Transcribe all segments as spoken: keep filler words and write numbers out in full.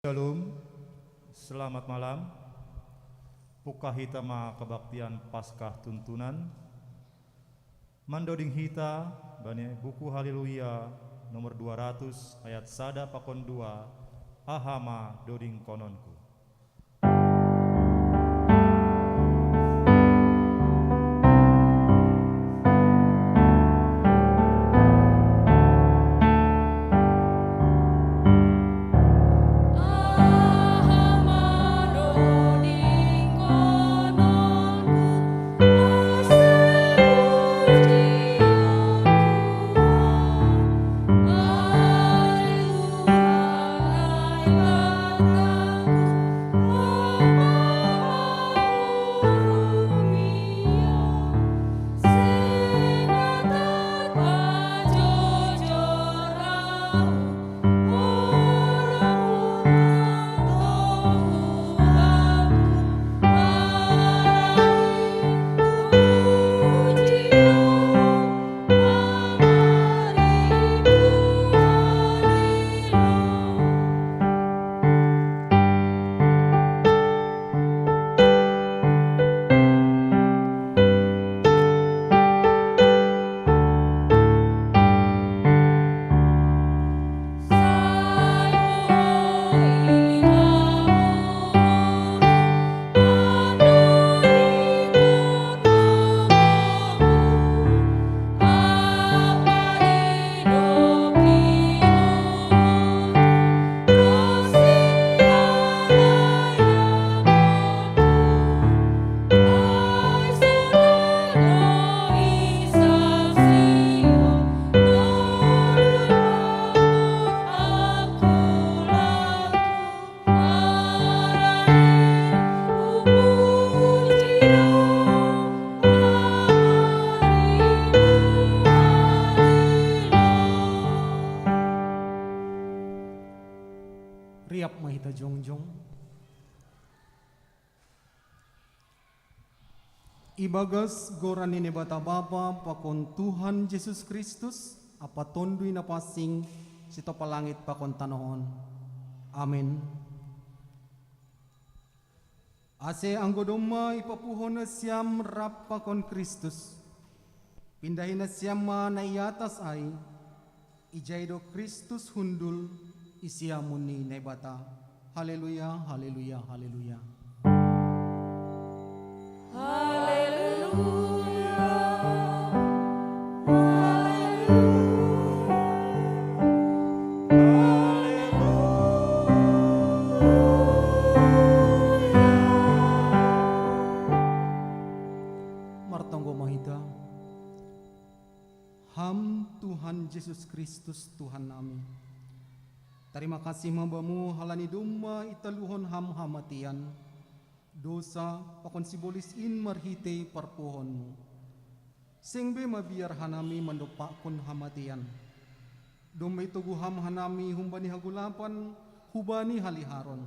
Shalom, selamat malam. Pukah hita ma kabaktian Paskah tuntunan. Mandoding hita bani buku Haleluya nomor dua ratus ayat sada pakon dua, Aha ma dodingkononku. Riap ma hita jongjong. Ibagas goran ni Naibata Bapa pakon Tuhan Jesus Kristus, ampa Tonduy Napansing, sitopa langit pakon tanoh on. Amen. Ase anggo domma ipapuho nasiam rap pakon Kristus, pindahi nasiam ma na i atas ai, ijai do Kristus hundul i siamun ni Naibata. Haleluya, haleluya, haleluya. Haleluya. Haleluya. Martonggo ma hita. Ham Tuhan Jesus Kristus, Tuhan nami. Tarima kasih ma Bamu halani domma italuhon Ham hamatean, dosa pakon sibolis in marhitei parpuhoonMu. Seng be mabiar hanami mandompakkon hamatean. Domma itogu Ham hanami humbani hagolapan hubani haliharon.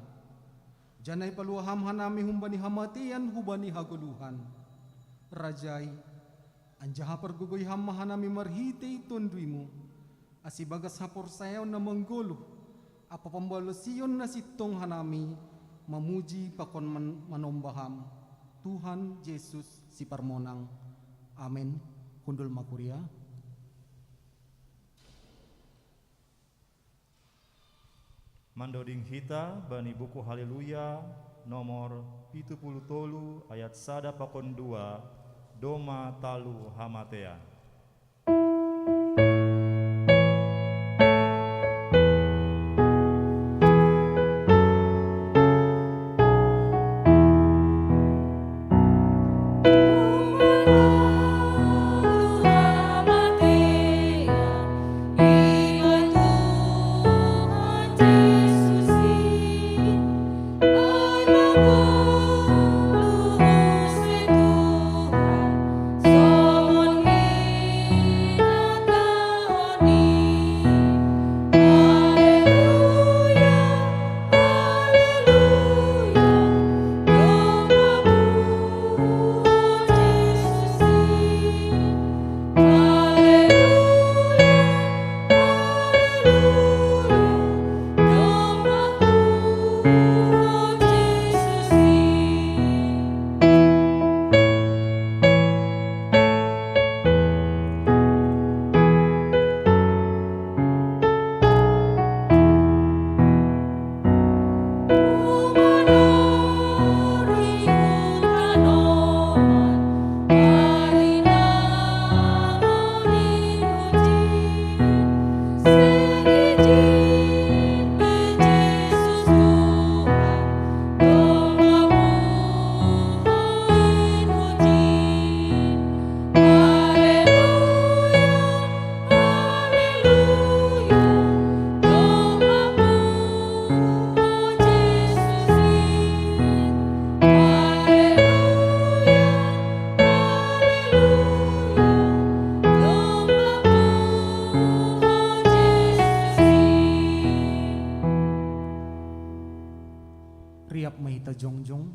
Janah ipalua Ham hanami humbani hamatean hubani hagoluhan. Raja i, anjaha pargogoi Ham ma hanami marhitei TonduyMu, ase ibagas haporsayaon na manggoluh ampa pambalosion na sintong hanami mamuji pakon man-, manomba Ham, Tuhan Jesus Siparmonang. Amen. Hundul ma kuria. Mandoding hita bani buku Haleluya nomor pitu puluh tolu ayat sada pakon dua, Domma talu hamatean. Iap ma hita jongjong.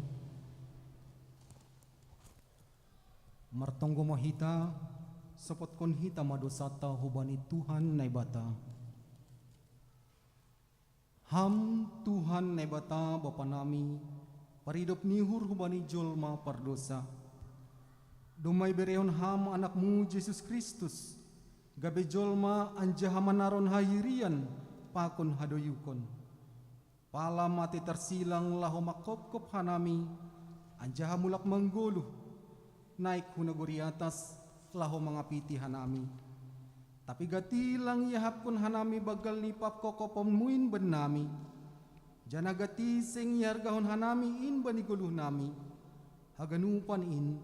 Martonggo ma hita, sopotkon hita ma dosata hubani Tuhan Naibata. Ham Tuhan Naibata Bapa nami, paridop ni uhur hubani jolma pardosa. Domma iberehon Ham Anakmu Jesus Kristus, gabe jolma anjaha manaron hahirian pakon hadoyukon. Pala mate tarsilang laho mangkopkop hanami, anjaha mulak manggoluh, naik hu nagori atas laho mangapiti hanami. Tapi gati lang iahapkon hanami banggal ni pangkopkoponmu in bannami. Janah gati seng ihargahon hanami in bani goluhnami. Haganupan in,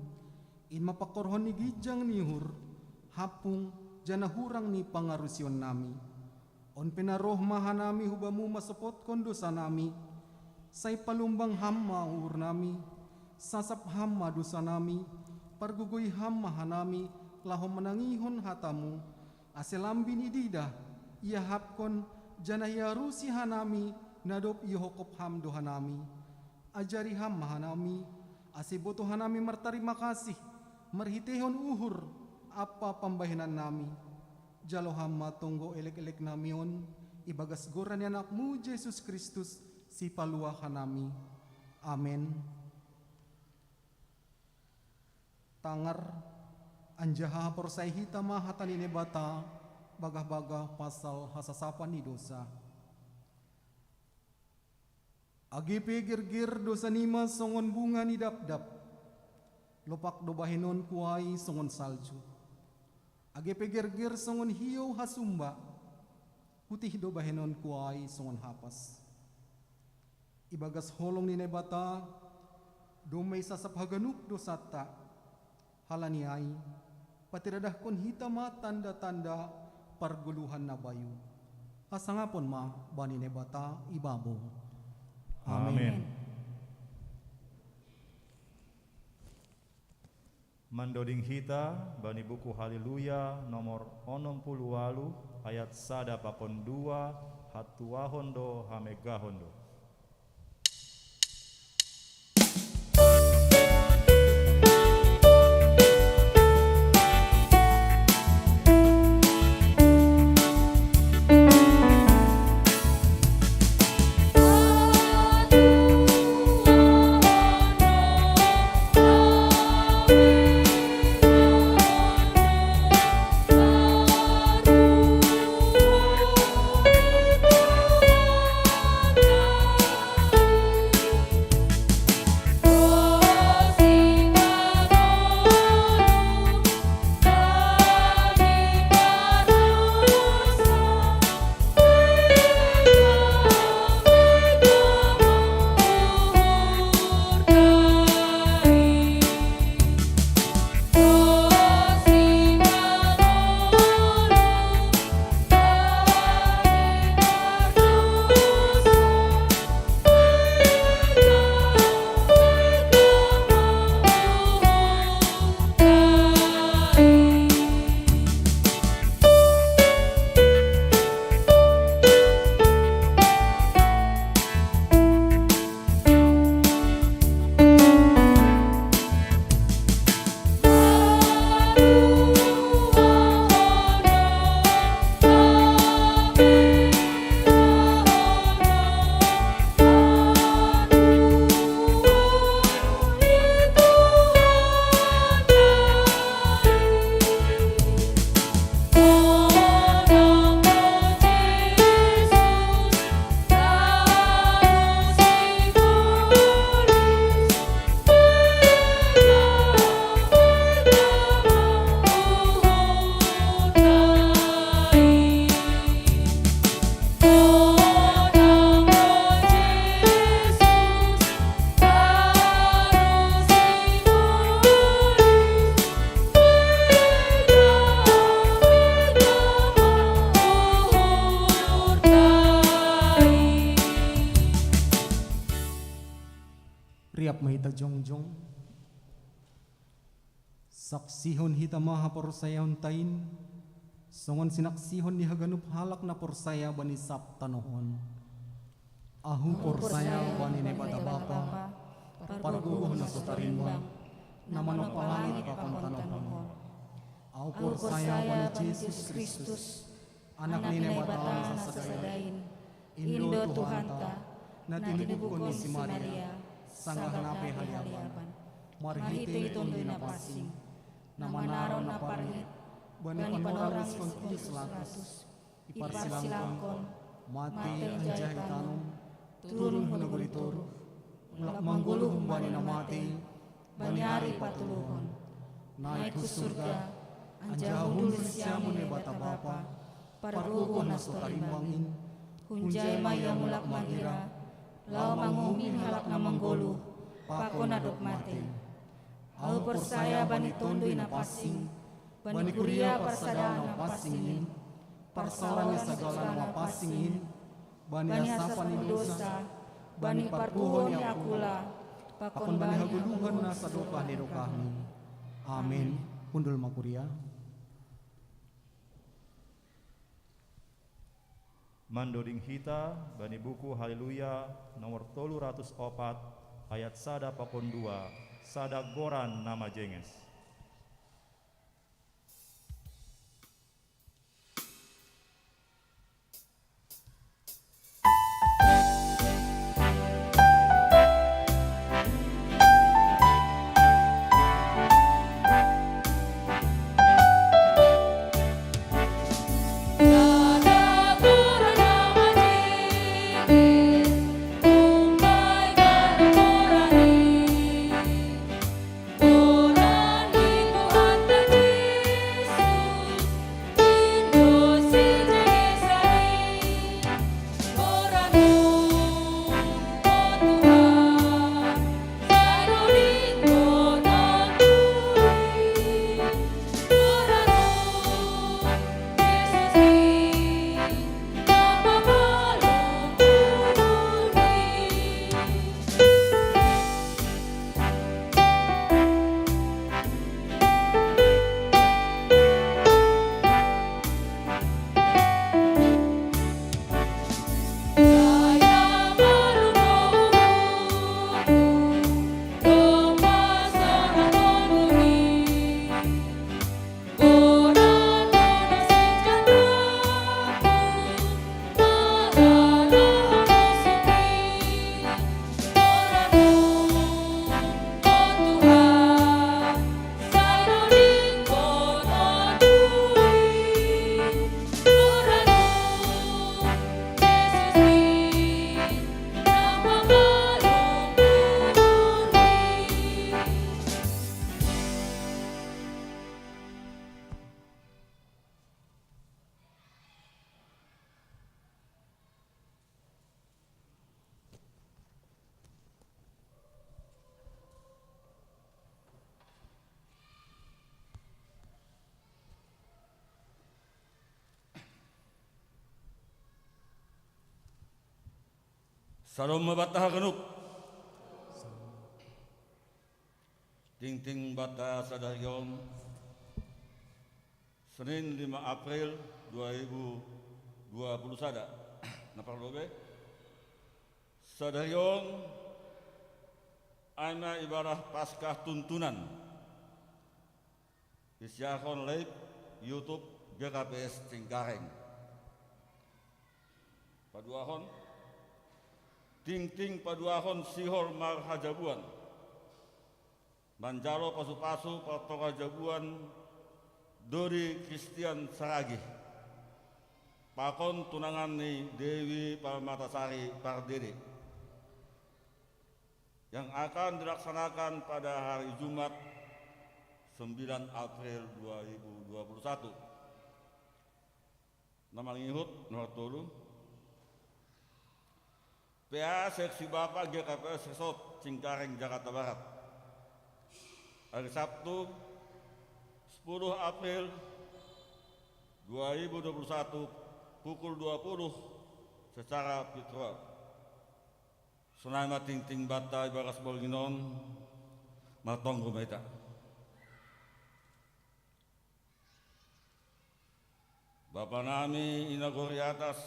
in ma pangkorhon ni ginjang ni uhur, hampung, janah hurang ni pangarusionnami. On pe na roh ma hanami hu Bamu mansopotkon dosanami, sai palumbang Ham ma uhurnami, sasap Ham ma dosanami, pargogoi Ham ma hanami, laho manangihon hatamu, ase lambin ididah, iahapkon, janah iarusi hanami, na dob iohopkop Ham do hanami. Ajari Ham ma hanami, ase botoh hanami martarima kasih, marhiteihon uhur ampa pambahenannami. Jalo Ham ma tonggo elek-eleknami on, ibagas goran ni Anakmu Jesus Kristus, Sipaluah hanami. Amen. Tangar, anjaha porsaya hita ma hata ni Naibata, bagah-bagah pasal hasasapan ni dosa. Age pe gerger dosanima songon bunga ni dapdap, lopak do bahenonku ai songon salju. Age pe gerger songon hiou hasumba, putih do bahenonku ai songon hapas. Ibagas holong ni Naibata, domma isasap haganup dosanta. Halani ai, patiradahkon hita ma tanda-tanda pargoluhan na bayu. Hasangapon ma bani Naibata ibabo. Amen. Amen. Mandoding hita bani buku Haleluya nomor onom puluh ualuh, ayat sada pakon dua, hatuahon do hamegahon do. Riap ma hita jongjong. Saksihon hita ma haporsayaonta in, songon sinaksihon ni haganup halak na porsaya bani sab tanoh on. Ahu porsaya bani Naibata Bapa, pargogoh na so tarimbang, na manompalangit pakon tanoh on. Ahu porsaya bani Jesus Kristus, Anak ni Naibata na sasada in, Indo Tuhanta, na tinubukkon ni si Maria, sanggah nape haliaban, marhitei Tonduy Napansing, na manaron na parngit bani panorang ni si Pontius Pilatus, iparsilangkon, matei, anjaha itanom, turun hu nagori toruh, mulak manggoluh humbani na matei bani ari patoluhon, naik hu surga, anjaha hundul siamun ni Naibata Bapa, pargogoh na so tarimbang in. Hunjai ma Ia mulak magira, laho manguhumi halak na manggoluh pakon na dob matei. Ahu porsaya bani Tonduy Napansing, bani kuria parsadaan na pansing in, parsaoran ni sagala na pansing in, bani hasapan ni dosa, bani parpuhon ni angkula, pakon bani hagoluhan na sadokah ni dokahni. Amin. Hundul ma kuria. Mandoding hita bani buku Haleluya nomor tolu ratus opat, ayat sada pakon dua, sada goran na majenges. Salom ma banta haganup. Tingting banta sadari on, Senin lima April dua ribu dua puluh sada. Na parlobei, sadari on ai ma ibadah Paskah tuntunan, isiarhon live YouTube G K P S Cengkareng. Paduahon, tingting paduahon sihol marhajabuan, manjalo pasupasu partonga jabuan Dori Kristian Saragih pakon tunangan ni Dewi Parmatasari Pardede, yang akan dilaksanakan pada hari Jumat, sembilan April dua ribu dua puluh satu. Na mangihut nomor tolu, P A Seksi Bapa G K P S Resort Cengkareng, Jakarta Barat. Hari Sabtu, sepuluh April dua ribu dua puluh satu, pukul dua puluh, secara virtual. Sonai ma tingting banta ibagas borngin on, martonggo ma hita. Bapa nami i nagori atas,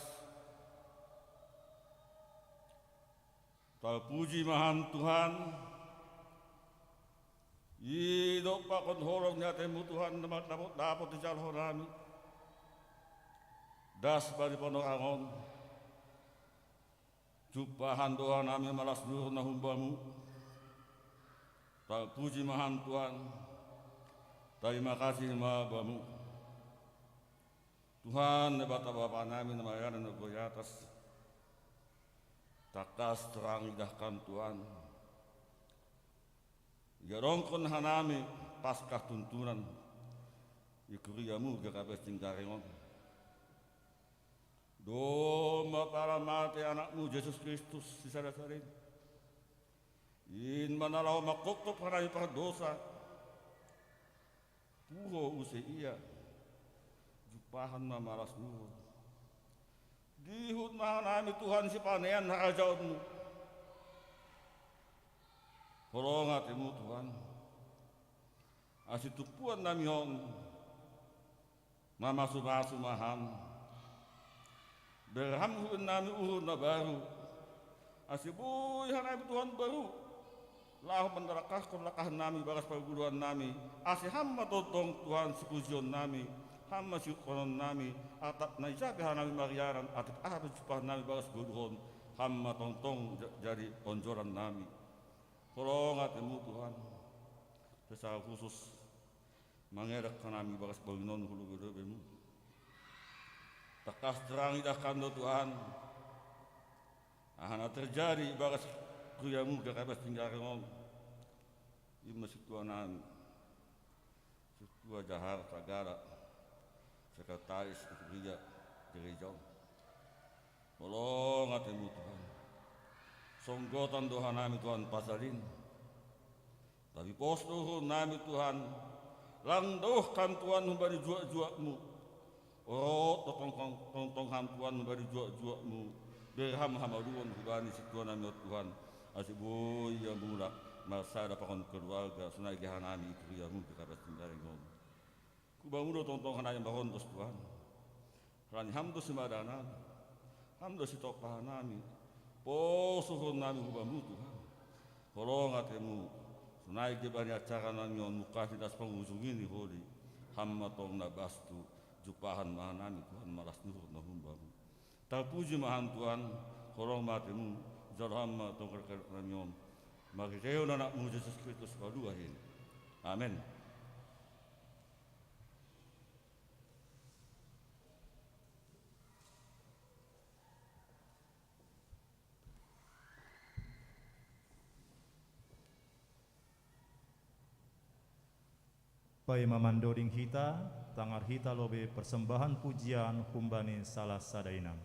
Tarpuji ma Ham Tuhan, idop pakon holong ni atei-Mu Tuhan na dapot-dapot dijalo hanami. Das bani panorang on, jumpahan do hanami malas ni uhur na humbamu. Tarpuji ma Ham Tuhan, tarima kasih ma Bamu. Tuhan Debata Bapa nami na marianan di atas, tangkas terang idah Kam Tuhan, igadongkon hanami Paskah tuntunan di kuria-Mu G K P S Cengkareng on. Domma pala mate Anak-Mu Jesus Kristus sisada-sada in, in ma na laho mangkopkop hanami pardosa. Puho use Ia, jumpahan ma malas ni uhur. Dihut ma hanami Tuhan sipanean harajaon-Mu. Holong atei-Mu Tuhan, ase tumpuan nami on, mamasu-masu ma Ham. Bere Ham hubenami uhur na baru, ase boi hanami Tuhan baru, laho mandalangkahkon langkah nami bagas parguluan nami, ase Ham ma tongtong Tuhan sipujion nami, Ham ma siungkunon nami, atap na ija pe hanami marianan, atap aha pe jumpahan nami bagas goluh on, Ham ma tongtong ja-, jadi tonjolan nami. Holong atei-Mu Tuhan, secara khusus mangelek hanami bagas borngin on hu lobei-lobei-Mu. Tangkas terang idah Kam do Tuhan, aha na terjadi bagas kuria-Mu G K P S Cengkareng on. In ma sintua nami, sintua Jahar Sagala, sekretaris kuria gereja on. Holong atei-Mu Tuhan, songgotan do hanami Tuhan pasal in. Tapi pos do uhur nami Tuhan, lang daoh Kam Tuhan humbani juak-juak-Mu. Orot do tongtong, tongtong Ham Tuhan humbani juak-juak-Mu. Bere Ham hamaluon hubani sintua nami on Tuhan, ase boi ia mulak marsada pakon keluarga, sonai ge hanami i kuria-Mu G K P S Cengkareng on. Hu Bamu do tongtong hanami marondos Tuhan. Halani Ham do simada nami, Ham do sitompah nami. Pos uhur nami hu Bamu Tuhan. Holong atei-Mu, sonai ge bani acara nami on mungkah ni das pangujung i ni holi, Ham ma tong na bastu, jumpahan ma hanami Tuhan malas ni uhur na humbamu. Tarpuji ma Ham Tuhan, holong ma atei-Mu, jalo Ham ma tong kalekalek nami on. Marhitehon Anak-Mu Jesus Kristus Sipaluah in. Amen. Paima mandoding hita, tangar hita lobei persembahan pujian humbani sala sada inang.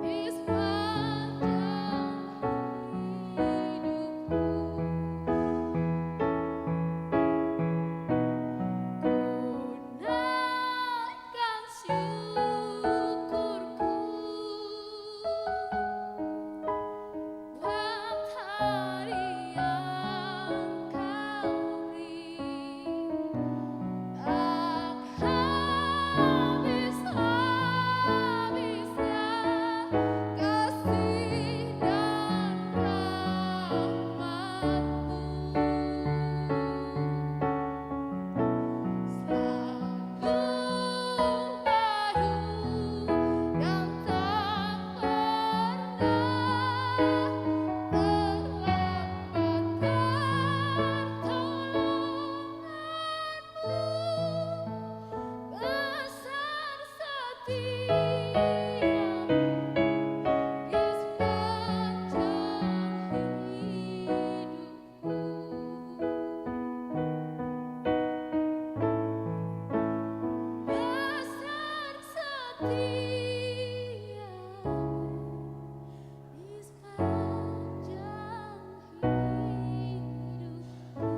Di sepanjang hidupku, ku naikkan syukurku buat hari yang Kau beri. Tak habis-habisnya kasih dan rahmat-Mu. Selalu baru dan tak pernah terlambat pertolongan-Mu. Besar setiamu di sepanjang hidupku. Besar setiamu di sepanjang hidupku.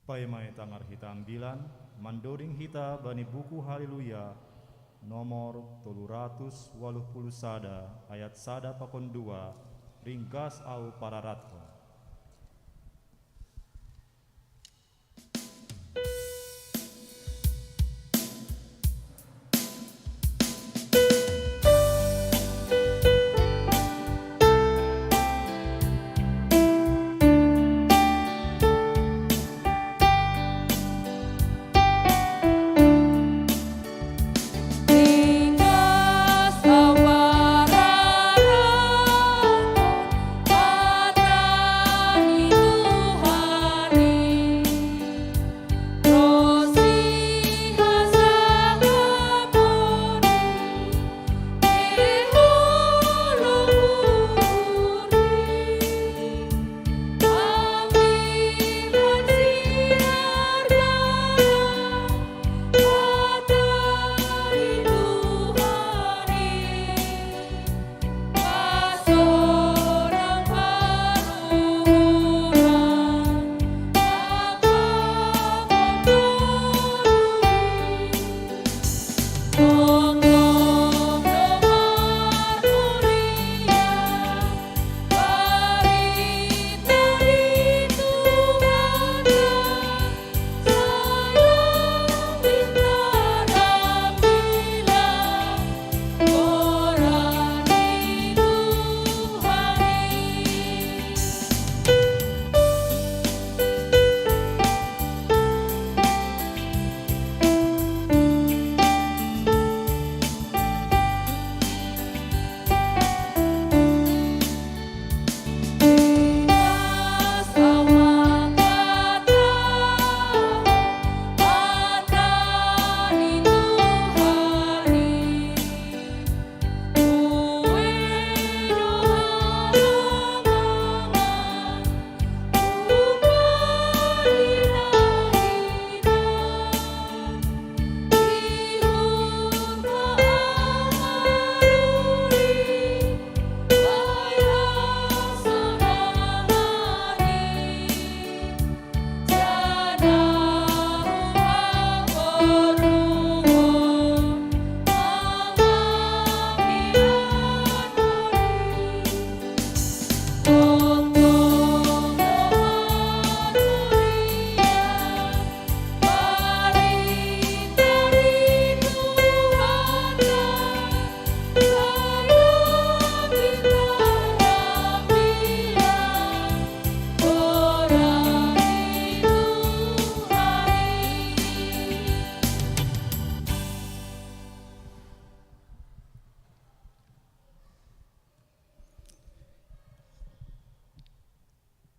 Paima tangar hita ambilan, mandoding hita bani buku Haleluya, nomor tolu ratus waluh puluh sada, ayat sada pakon dua, ringgas au pararatkon.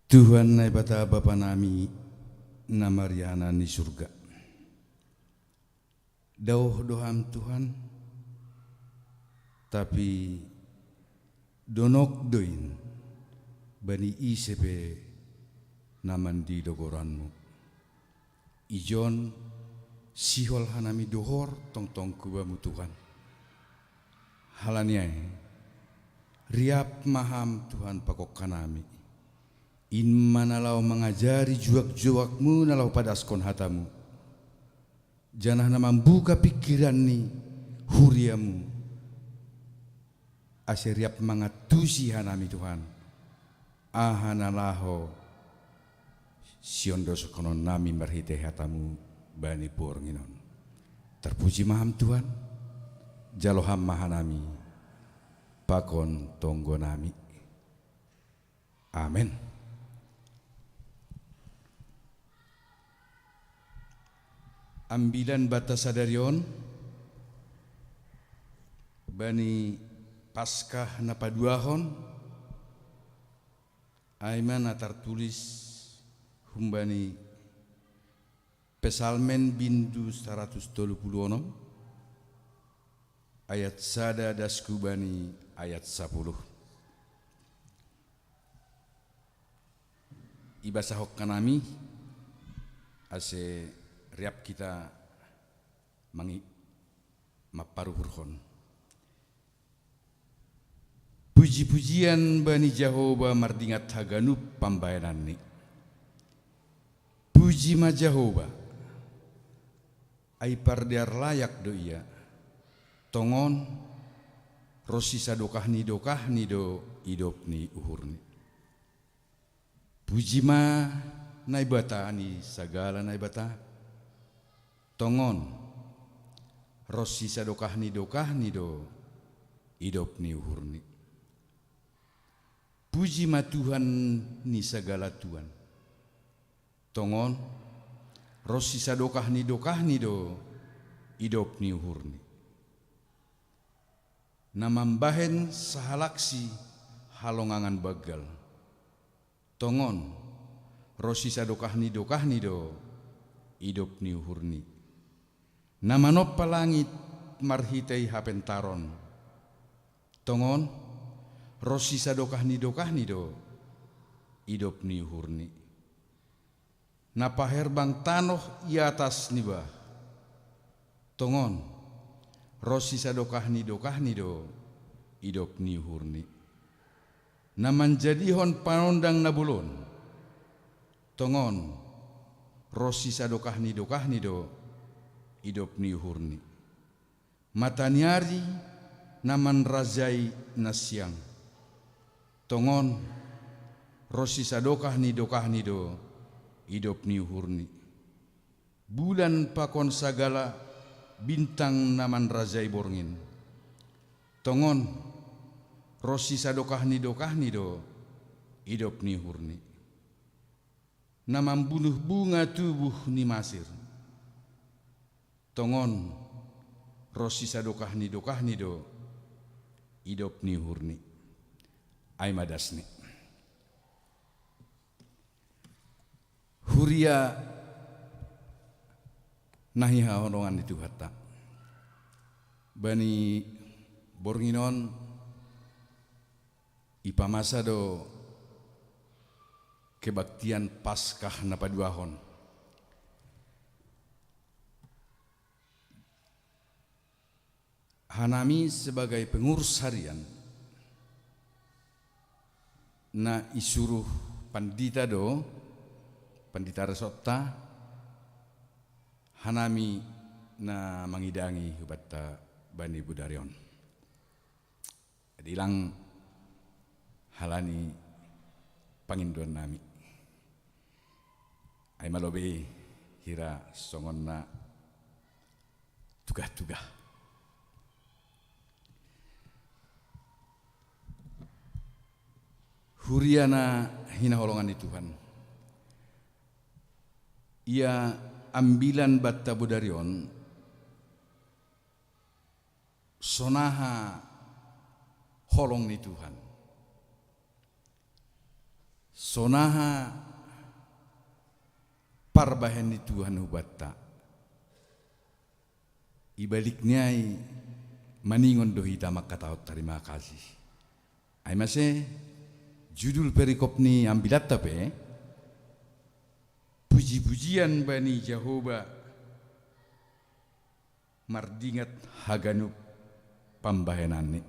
Tuhan Naibata Bapa nami na marianan i surga. Daoh do Ham Tuhan, tapi donok do in bani ise pe na mandilo goranMu. Ijon sihol hanami dohor tongtong hu Bamu Tuhan. Halani ai, riap ma Ham Tuhan pangongkanami. In ma na laho mangajari juak-juakMu na laho padaskon hataMu, janah na mambuka pingkiran ni huriaMu, ase riap mangantusi hanami Tuhan, aha na laho siondoskononnami marhitei hataMu bani borngin on. Tarpuji ma Ham Tuhan, jalo Ham ma hanami pakon tonggonami. Amen. Ambilan banta sadari on, bani Paskah na paduahon, ai ma na tartulis humbani Psalmen bindu saratus tolu puluh onom, ayat sada das hu bani ayat sapuluh. Ibasahon hanami, ase riap hita mangi-, mamparuhurhon. Puji-pujian bani Jahowa mardingat haganup pambahenanni. Puji ma Jahowa, ai pardear layak do Ia. Tongon, ronsi sadokah ni dokahni do idop ni uhurni. Puji ma Naibata ni sagala naibata. Tongon, ronsi sadokah ni dokahni do idop ni uhurni. Puji ma Tuhan ni sagala tuan. Tongon, ronsi sadokah ni dokahni do idop ni uhurni. Na mambahen sahalaksi halongangan banggal. Tongon, ronsi sadokah ni dokahni do idop ni uhurni. Na manompa langit marhitei hapentaron. Tongon, ronsi sadokah ni dokahni do idop ni uhurni. Na paherbang tanoh i atas ni bah. Tongon, ronsi sadokah ni dokahni do idop ni uhurni. Na manjadihon panondang na bolon. Tongon, ronsi sadokah ni dokahni do idop ni uhurni. Mata ni ari na manrajai nasiang. Tongon, ronsi sadokah ni dokahni do idop ni uhurni. Bulan pakon sagala bintang na manrajai borngin. Tongon, ronsi sadokah ni dokahni do idop ni uhurni. Na mambunuh bunga tubuh ni Masir. Tongon, ronsi sadokah ni dokahni do idop ni uhurni. Ai ma dasni. Huria na hinaholongan ni Tuhanta. Bani borngin on ipamasa do kebaktian Paskah na paduahon. Hanami sebagai pengurus harian na isuruh pandita do, pandita resonta, hanami na mangidangi hubanta bani bodari on. Jadi lang halani pangindoannami. Ai ma lobei hira songon na tugah-tugah. Huria na hinaholongan ni Tuhan. Ia ambilan banta bodari on, sonaha holong ni Tuhan. Sonaha parbahen ni Tuhan hubanta. Ibalik ni ai maningon do hita mangkatahon tarima kasih. Ai mase judul perikop ni ambilatta pe, puji-pujian bani Jahowa mardingat haganup pambahenanni.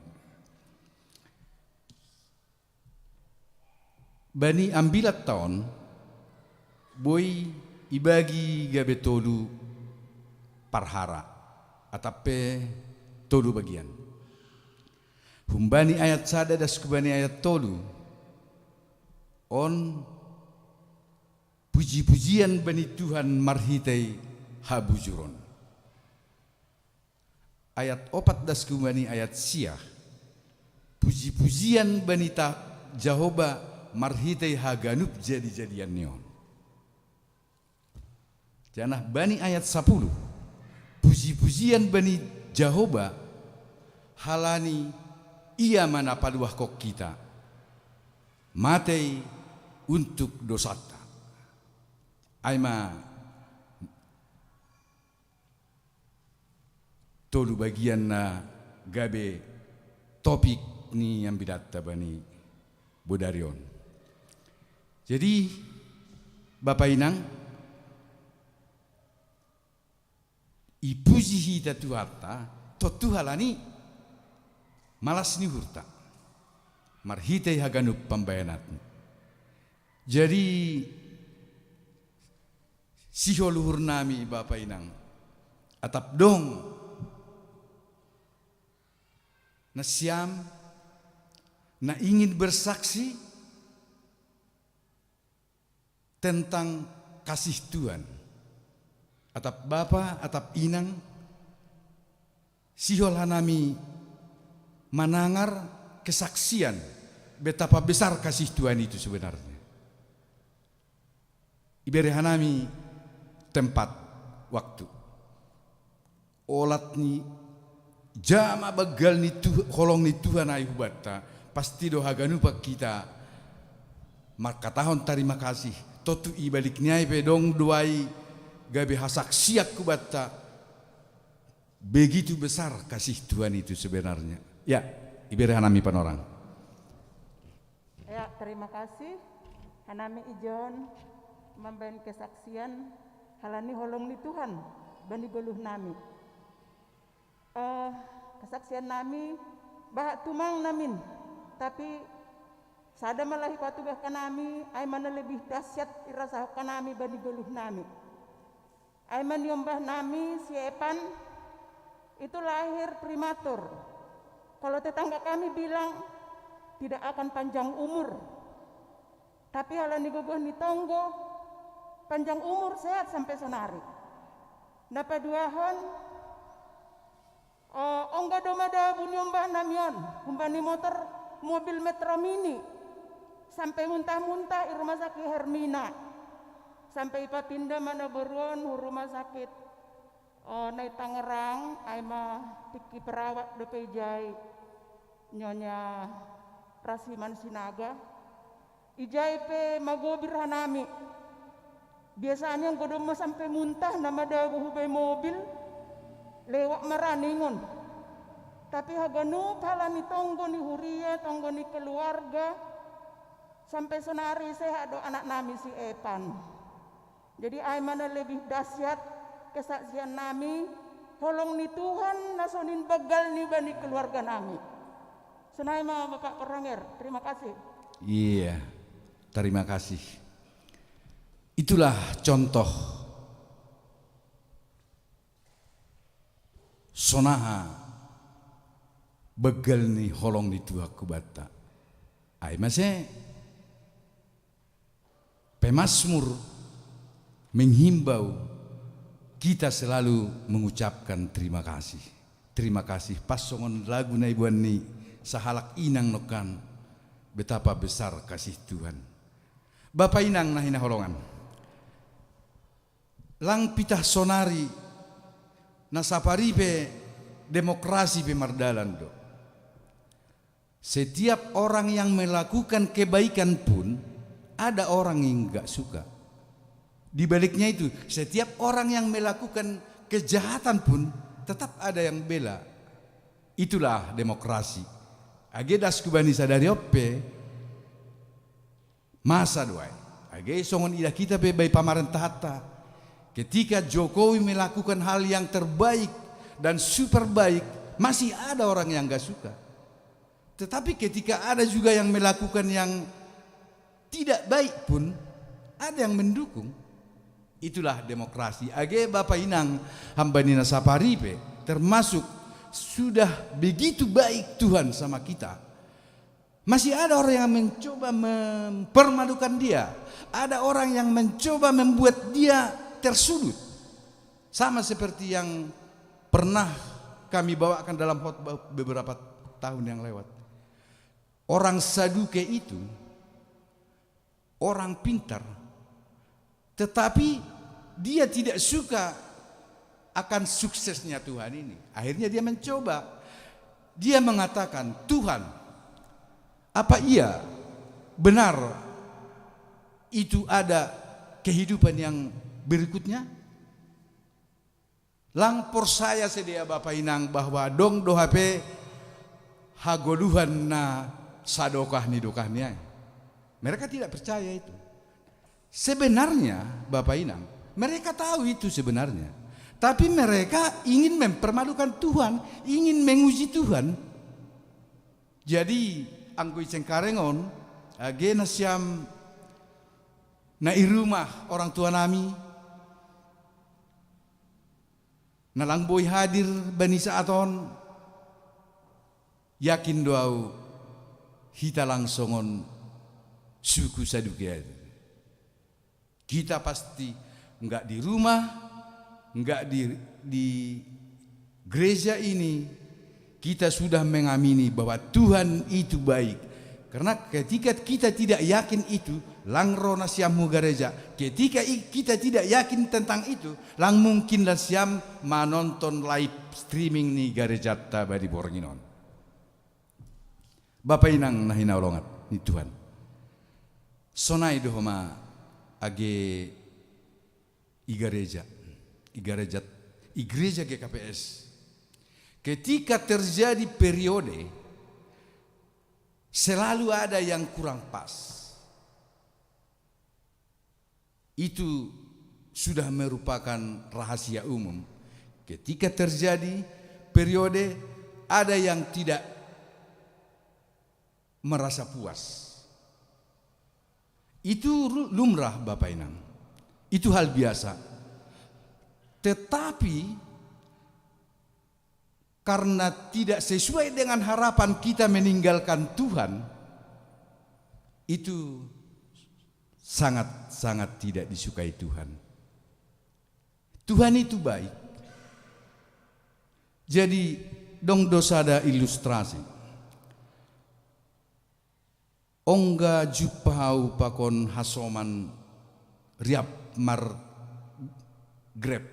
Bani ambilatta on boi ibagi gabe tolu parhara, atap pe tolu bagian. Humbani ayat sada das hubani ayat tolu on, puji-pujian bani Tuhan marhitei habujuron. Ayat opat das hubani ayat sia, puji-pujian bani ta Jahowa marhitei haganup jadi-jadian ni on. Janah bani ayat sapuluh, puji-pujian bani Jahowa halani Ia ma na paluahkon hita matei untuk dosanta. Ai ma tolu bagian na gabe topik ni ambilatta bani bodari on. Jadi, Bapa Inang, ipuji hita Tuhanta, tontu halani malas ni uhurta marhitei haganup pambahenanni. Jadi, sihol uhurnami Bapa Inang, atap dong nasiam na ingin bersaksi tentang kasih Tuhan. Atap Bapa, atap Inang, sihol hanami manangar kesaksian betapa besar kasih Tuhan itu sebenarnya. Ibere hanami tempat, waktu. Olat ni jama banggal ni Tuh-, holong ni Tuhan ai hubanta, pasti do haganupan hita mangkatahon tarima kasih. Tontu ibalik ni ai pe dong do ai gabe hasaksian hubanta. Begitu besar kasih Tuhan itu sebenarnya. Ya, ibere hanami panorang. Ya, terima kasih. Hanami ijon mambahen kesaksian halani holong ni Tuhan bani goluh nami. Eh, kesaksian nami bahat tumang namin, tapi sada ma lahi patugah hanami, ai ma na lebih dahsyat irasahon hanami bani goluh nami. Ai ma niombah nami si Epan itu lahir prematur. Kalau tetangga kami bilang tidak akan panjang umur. Tapi halani gogoh ni tonggo, panjang umur, sehat sampai sonari. Na paduahon, oh, ongga do madabu niombah nami on, humbani motor, mobil Metro Mini, sampai muntah-muntah i Rumah Sakit Hermina. Sampai ipapinda ma na boru on hu rumah sakit, oh, na i Tangerang, ai ma tingki perawat dope ijai, Nyonya Rasiman Sinaga. Ijai pe magobir hanami. Biasanya anggo domma sampe muntah na madabu hubaen mobil, lewat ma raningon. Tapi haganup halani tonggo ni huria, tonggo ni keluarga, sampe sonari sehat do anak nami si Epan. Jadi ai ma na lebih dahsyat kesaksian nami, holong ni Tuhan na sonin banggal ni bani keluarga nami. Sonai ma Bapak Parhanger, terima kasih. Iya, terima kasih. Itulah contoh sonaha banggal ni holong ni Tuhan hubanta. Ai mase pemazmur menghimbau kita selalu mengucapkan terima kasih. Terima kasih. Pas songon lagu na iboan ni sahalak inang nongkan, betapa besar kasih Tuhan. Bapa inang na hinaholongan, lang pitah sonari na sapari pe demokrasi pe mardalan do. Setiap orang yang melakukan kebaikan pun Ada orang yang nggak suka. Di baliknya itu, setiap orang yang melakukan kejahatan pun tetap ada yang bela. Itulah demokrasi. Age das kubani sadari ope, masa do ai. Age songon ida kita pe bai pamarentahanta. Ketika Jokowi melakukan hal yang terbaik dan super baik, masih ada orang yang nggak suka. Tetapi ketika ada juga yang melakukan yang tidak baik pun, ada yang mendukung. Itulah demokrasi. Age Bapa Inang, hamba ni na sapari pe, termasuk sudah begitu baik Tuhan sama kita. Masih ada orang yang mencoba mempermalukan dia. Ada orang yang mencoba membuat dia tersudut. Sama seperti yang pernah kami bawakan dalam khotbah beberapa tahun yang lewat. Orang Saduke itu orang pintar, tetapi dia tidak suka akan suksesnya Tuhan ini. Akhirnya dia mencoba. Dia mengatakan, "Tuhan, apa iya benar itu ada kehidupan yang berikutnya?" Lang porsaya sidea Bapa Inang bahwa dong do hape hagoluhan na sadokah ni dokah ni ai. Mereka tidak percaya itu. Sebenarnya, Bapa Inang, mereka tahu itu sebenarnya. Tapi mereka ingin mempermalukan Tuhan, ingin menguji Tuhan. Jadi, anggo i Cengkareng on, age nasiam na i rumah orang tua nami, na lang boi hadir bani saat on, yakin do au hita lang songon suku Sadukia. Kita pasti, nggak di rumah, nggak di, di gereja ini, kita sudah mengamini bahwa Tuhan itu baik. Karena ketika kita tidak yakin itu, lang ro nasiam hu gareja. Ketika i-, kita tidak yakin tentang itu, lang mungkin nasiam manonton live streaming ni garejanta bani borngin on. Bapa Inang na hinaholongan ni Tuhan. Sonai do homa age i gareja, i gareja, i gareja G K P S. Ketika terjadi periode, selalu ada yang kurang pas. Itu sudah merupakan rahasia umum. Ketika terjadi periode, ada yang tidak merasa puas. Itu ru-, lumrah, Bapa Inang. Itu hal biasa. Tetapi karena tidak sesuai dengan harapan kita meninggalkan Tuhan, itu sangat-sangat tidak disukai Tuhan. Tuhan itu baik. Jadi, dong do sada ilustrasi. Ongga jumpa au pakon hasoman riap mar grep.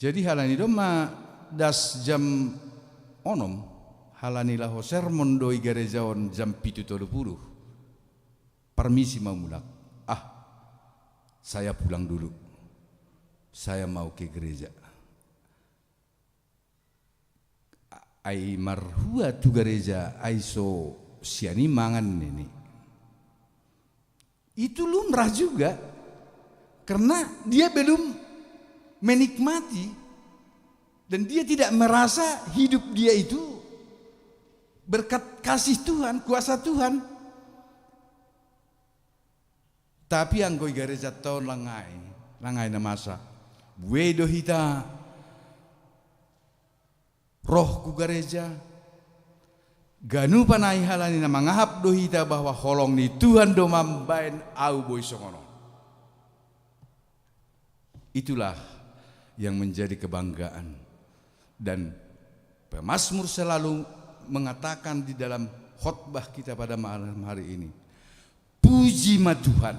Jadi halani do ma das jam onom, halani laho sermon do i gareja on jam pitu tolu puluh. Parmisi ma mulak. Ah, saya pulang dulu. Saya mau ke gereja. Ai marhua tu gareja, ai so sian i mangan nini. Itu lumrah juga, karena dia belum menikmati dan dia tidak merasa hidup dia itu berkat kasih Tuhan, kuasa Tuhan. Tapi anggo i gareja on lang ai, lang ai na masa. Buei do hita roh ku gareja, ganupan ai halani na mangahap do hita bahwa holong ni Tuhan do mambaen au boi songon on. Itulah yang menjadi kebanggaan. Dan pemazmur selalu mengatakan di dalam khotbah kita pada malam hari ini, "Puji ma Tuhan."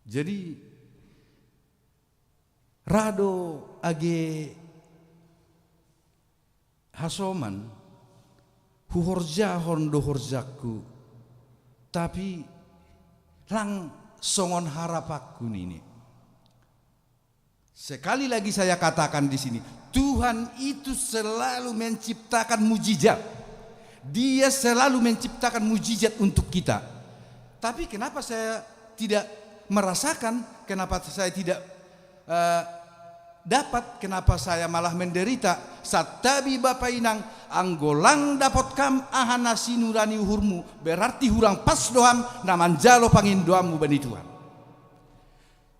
Jadi, ra do age hasoman, huhorjahon do horjangku Tapi lang songon harapakku nini. Sekali lagi saya katakan di sini, Tuhan itu selalu menciptakan mujizat. Dia selalu menciptakan mujizat untuk kita. Tapi kenapa saya tidak merasakan, kenapa saya tidak, eh, dapat, kenapa saya malah menderita? Satabi Bapa Inang, anggo lang dapot kam aha na sinura ni uhurmu, berarti hurang pas do ham na manjalo pangindoanmu bani Tuhan.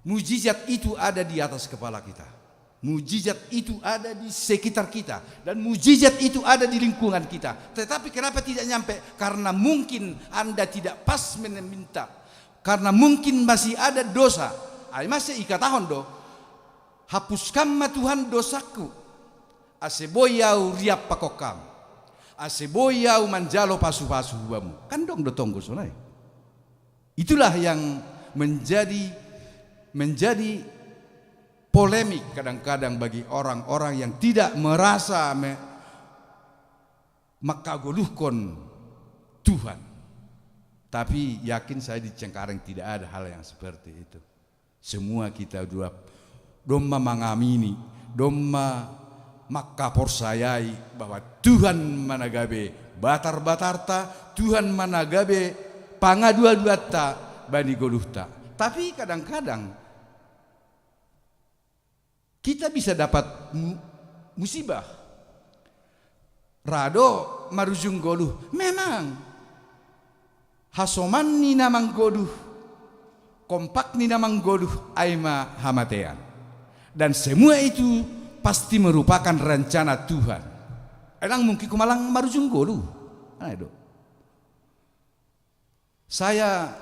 Mujizat itu ada di atas kepala kita. Mujizat itu ada di sekitar kita. Dan mujizat itu ada di lingkungan kita. Tetapi kenapa tidak nyampe? Karena mungkin Anda tidak pas meminta. Karena mungkin masih ada dosa. Ai mase ikatahon do, hapuskan ma Tuhan dosaku, ase boi au riap pakokam, ase boi au manjalo pasu-pasu hubamu. Kan dong do tonggo sonai. Itulah yang menjadi, menjadi polemik kadang-kadang bagi orang-orang yang tidak merasa me-, mangkagoluhkon Tuhan. Tapi yakin saya, di Cengkareng tidak ada hal yang seperti itu. Semua kita dua domma mangamini, domma mangkaporsayai bahwa Tuhan ma na gabe batar-batarta, Tuhan ma na gabe pangaduaduanta bani goluhta. Tapi kadang-kadang kita bisa dapat mu-, musibah. Ra do marujung goluh. Memang. Hasoman ni na manggoluh, kompak ni na manggoluh, ai ma hamatean. Dan semua itu pasti merupakan rencana Tuhan. Ai lang mungkin homa lang marujung goluh. Ai do. Saya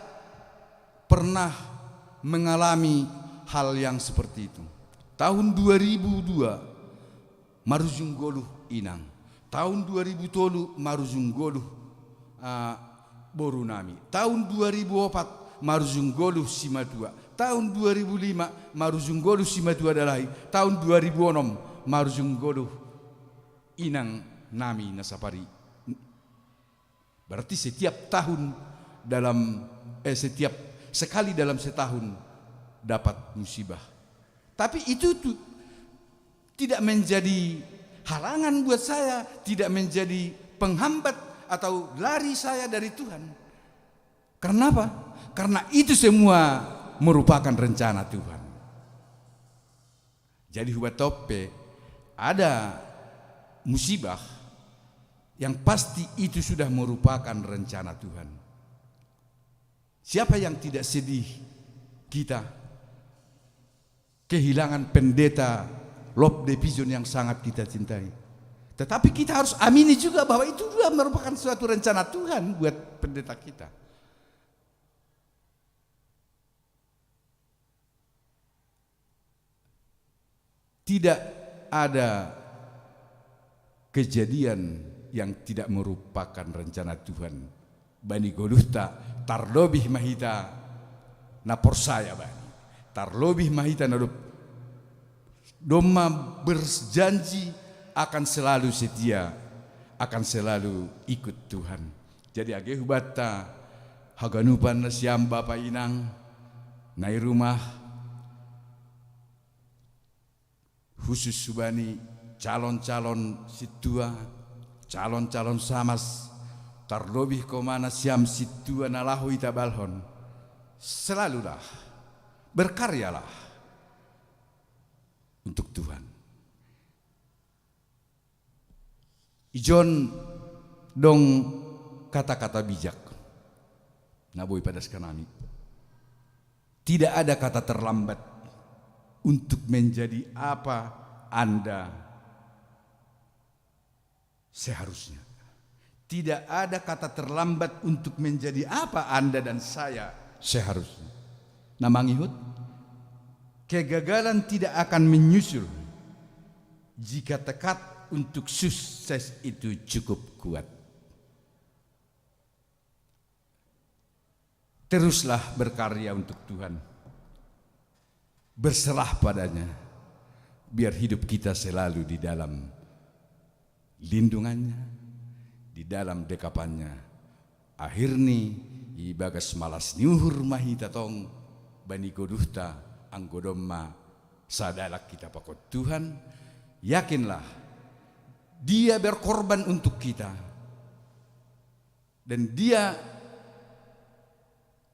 pernah mengalami hal yang seperti itu. Tahun dua ribu dua, marujung goluh inang. Tahun dua ribu tolu, marujung goluh, ah, boru nami. Tahun dua ribu opat, marujung goluh simatua. Tahun dua ribu lima, marujung goluh simatua dalahi. Tahun dua ribu onom, marujung goluh inang nami na sapari. Berarti setiap tahun dalam, eh, setiap sekali dalam setahun dapat musibah. Tapi itu tu-, tidak menjadi halangan buat saya, tidak menjadi penghambat atau lari saya dari Tuhan. Karena apa? Karena itu semua merupakan rencana Tuhan. Jadi hubatop pe ada musibah, yang pasti itu sudah merupakan rencana Tuhan. Siapa yang tidak sedih kita kehilangan pendeta Lop Depizon yang sangat kita cintai? Tetapi kita harus amini juga bahwa itu juga merupakan suatu rencana Tuhan buat pendeta kita. Tidak ada kejadian yang tidak merupakan rencana Tuhan. Bani goluhta, tarlobih ma hita na porsaya Bani. Tarlobih ma hita na do-, domma berjanji akan selalu setia, akan selalu ikut Tuhan. Jadi age hubanta haganupan nasiam bapa inang na i rumah, khusus hubani calon-calon sintua, calon-calon samas, tarlobih homa nasiam sintua na laho itabalhon, selalulah, berkaryalah untuk Tuhan. Ijon dong kata-kata bijak na boi padaskan hami. Tidak ada kata terlambat untuk menjadi apa Anda seharusnya. Tidak ada kata terlambat untuk menjadi apa Anda dan saya seharusnya. Na mangihut, kegagalan tidak akan menyusul jika tekad untuk sukses itu cukup kuat. Teruslah berkarya untuk Tuhan. Berserah padanya. Biar hidup kita selalu di dalam lindungannya, di dalam dekapannya. Akhir ni Ibagas malas ni uhur ma hita tong bani goduhta, anggo domma sadalak hita pakon Tuhan. Yakinlah, Dia berkorban untuk kita, dan Dia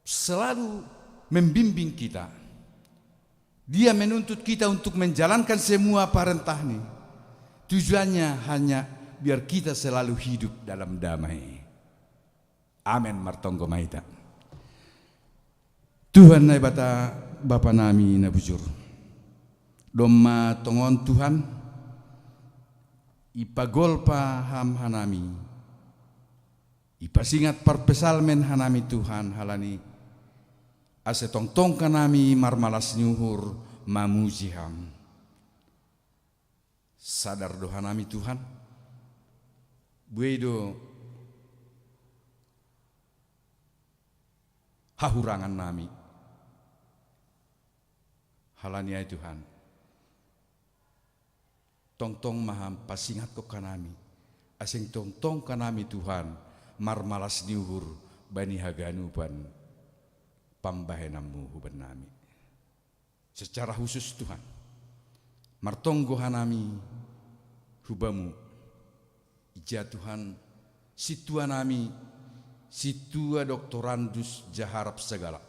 selalu membimbing kita. Dia menuntut kita untuk menjalankan semua perintah-Nya. Tujuannya hanya biar kita selalu hidup dalam damai. Amen. Martonggo ma hita. Tuhan Naibata, Bapa nami na bujur, domma tongon Tuhan, ipagolpa Ham hanami, ipasingat parpsalmen hanami Tuhan, halani ase tongtong hanami marmalas ni uhur mamuji Ham. Sadar do hanami Tuhan, buei do hahurangan nami. Halani ai Tuhan, tongtong ma Ham pasingatkon hanami, ase tongtong hanami Tuhan marmalas ni uhur bani haganupan pambahenanmu hubannami. Secara khusus Tuhan, martonggo hanami hu Bamu, ija Tuhan, sintua nami, sintua doktorandus jaharap sagala,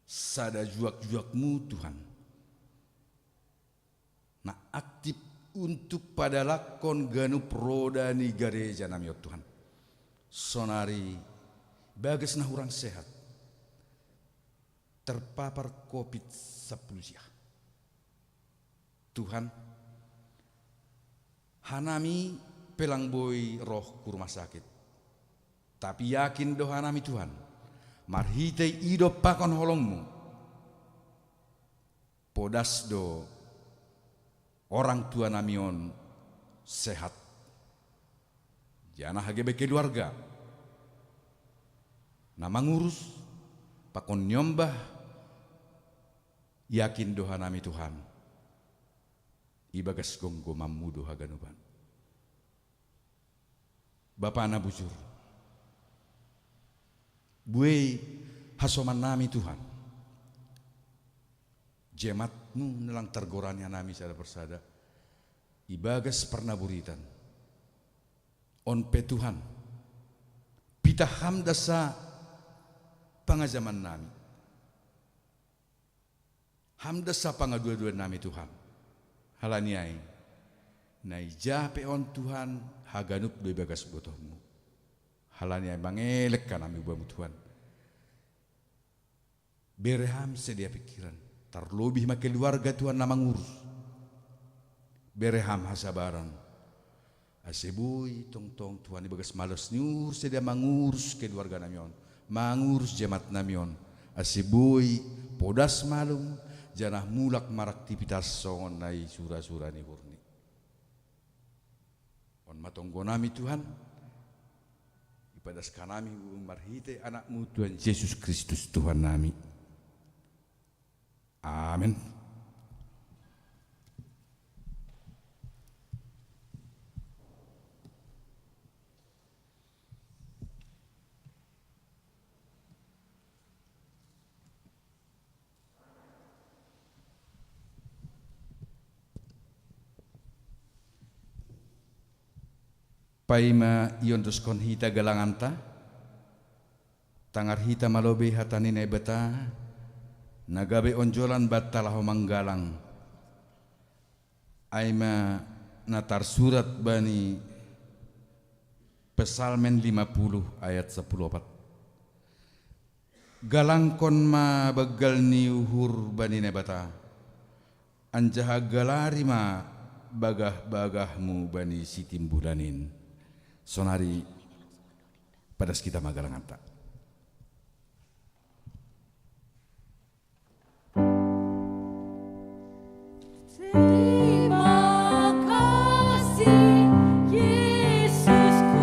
sada juak-juakmu Tuhan, na aktif untuk padalakkon ganup roda ni gareja nami on Tuhan. Sonari bagas na hurang sehat, terpapar covid sampulu sia. Tuhan, hanami pe lang boi roh hu rumah sakit, tapi yakin do hanami Tuhan, marhitei idop pakon holongmu, podas do orang tua nami on sehat, janah gabe keluarga na mangurus pakon niombah. Yakin do hanami Tuhan, ibagas gomgomanmu do haganupan. Bapa na bujur, buei hasomannami Tuhan, jemaatmu na lang targorani hanami sada persada ibagas parnaburitan on pe Tuhan, pitah Ham dasa pangajamannami. Ham dasa pangaduaduan nami Tuhan. Halani ai, na ija pe on Tuhan, haganup do ibagas botohmu. Halani ai mangelek hanami hu Bamu Tuhan. Bere Ham sidea pikiran, tarlobih ma keluarga Tuhan na mangurus. Bere Ham hasabaran, ase boi tongtong Tuhan ibagas malas ni uhur sidea mangurus keluarga nami on, mangurus jemaat nami on, ase boi podas malum, janah mulak maraktivitas songon na i sura-sura ni uhurni. On ma tonggo nami Tuhan, ipadas hanami marhitei Anakmu Tuhan Jesus Kristus Tuhan nami. Amen. Paima iondoskon hita galanganta, tangar hita ma lobei hata ni Naibata, na gabe onjolan banta laho manggalang. Ai ma na tarsurat bani Psalmen lima puluh ayat sampulu opat. Galangkon ma banggal ni uhur bani Naibata, anjaha galari ma bagah-bagahmu bani Sitimbulan in. Sonari padas hita ma galanganta. Terima kasih, Yesusku,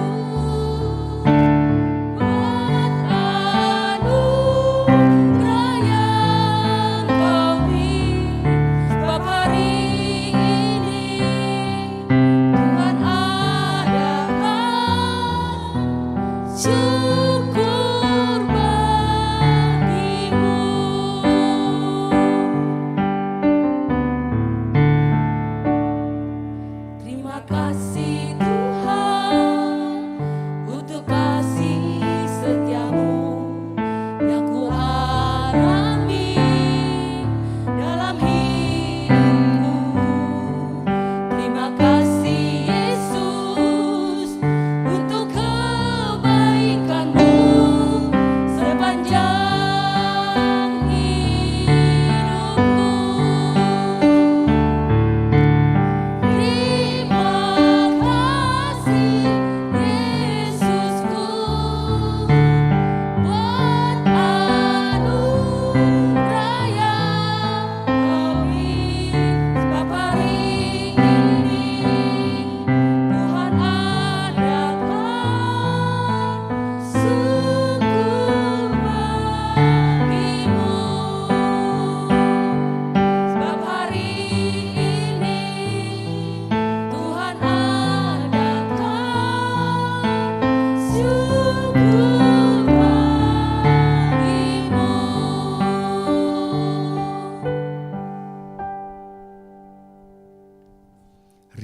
buat anugerah yang Kau beri sebab hari ini. Tuhan adalah syukur.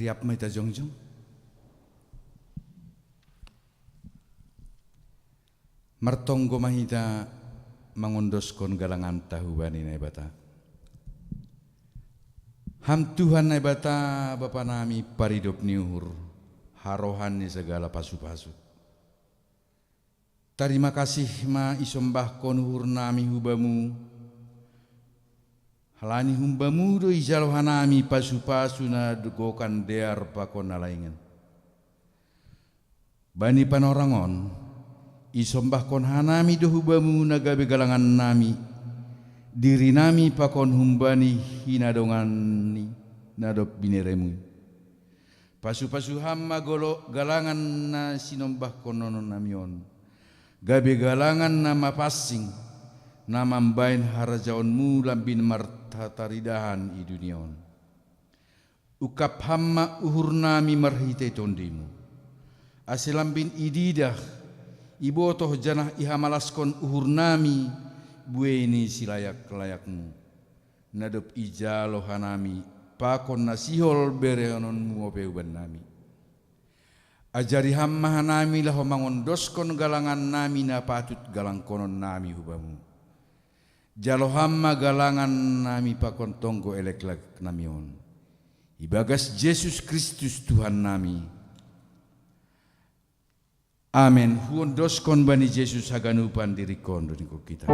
Siap ma hita jongjong. Martonggo ma hita mangondoskon galanganta hubani Naibata. Ham Tuhan Naibata, Bapa nami paridop ni uhur, harohan ni sagala pasu-pasu. Tarima kasih ma isombahkon uhur nami hu Bamu, halani hum Bamu do ijalo hanami pasu-pasu na gokan dear pakon na laingan. Bani panorang on, isombahkon hanami do hu Bamu na gabe galangan nami, diri nami pakon humbani hinadongan ni na dob bineremu. Pasu-pasu Ham ma golo galangan na sinombahkonon nami on, gabe galangan na mapansing, na mambahen harajaonMu lambin martataridahan i dunia on. Ungkap Ham ma uhur nami marhitei TonduyMu, ase lambin ididah, ibotoh janah ihamalaskon uhur nami buei ni silayak-layakMu, na dob ijalo hanami pakon na sihol berehononMu ope hubannami. Ajari Ham ma hanami laho mangondoskon galangan nami na patut galangkonon nami hu Bamu. Jalo Ham ma galangan nami pakon tonggo elek-layaknami on. Ibagas Jesus Kristus Tuhan nami. Amen. Huondoskon bani Jesus haganupan diringkon do ningkon hita.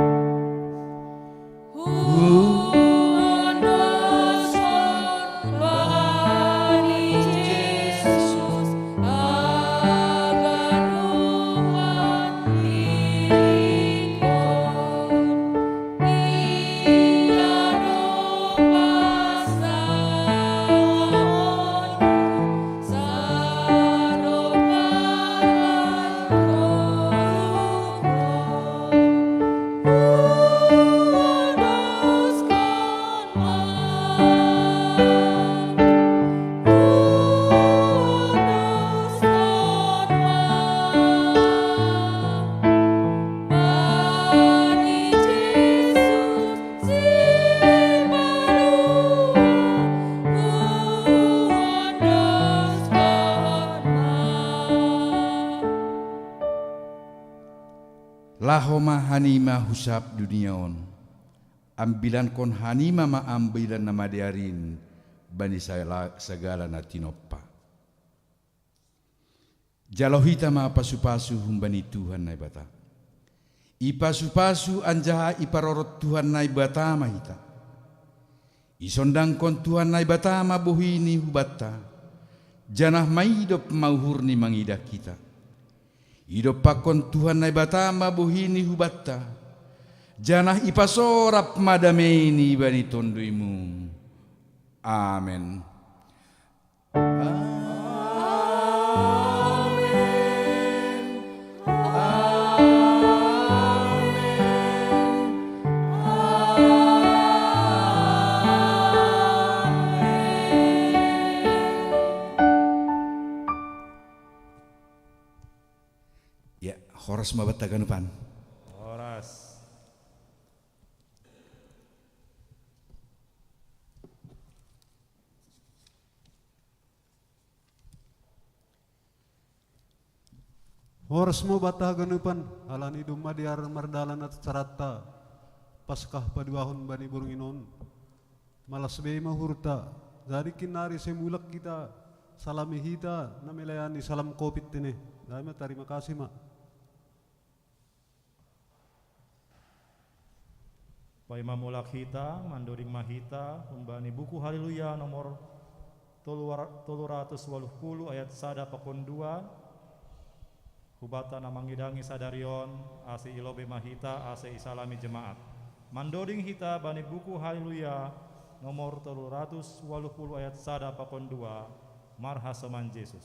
Laho ma hanima hu sab dunia on, ambilankon hanima ma Ambilan Namadear in bani sagala, sagala na tinompa. Jalo hita ma pasu-pasu humbani Tuhan Naibata. Ipasu-pasu anjaha iparorot Tuhan Naibata ma hita. Isondangkon Tuhan Naibata ma bohi-Ni hubanta, janah maidop ma uhur-Ni mangidah hita. Idompakkon Tuhan Naibata ma bohi-Ni hubanta, janah ipasorap ma damei-Ni bani tonduymu. Amen. Amen. Amen. Amen. Ya, horas ma banta haganupan. Horas. Horas ma banta haganupan, halani domma dear mardalan acaranta Paskah paduahon bani borngin on. Malas be ma uhurta, jadi kinnari sai mulak hita, salami hita na melayani salam covid tene. Dame ma, tarima kasih ma. Paima mulak hita, mandoding ma hita humbani buku Haleluya nomor tolu ra-, tolu ratus waluh pulu ayat sada pakon dua, hubanta na mangidangi sadari on, ase ilobei ma hita, ase isalami jemaat. Mandoding hita bani buku Haleluya nomor tolu ratus waluh pulu ayat sada pakon dua, marhasoman Jesus.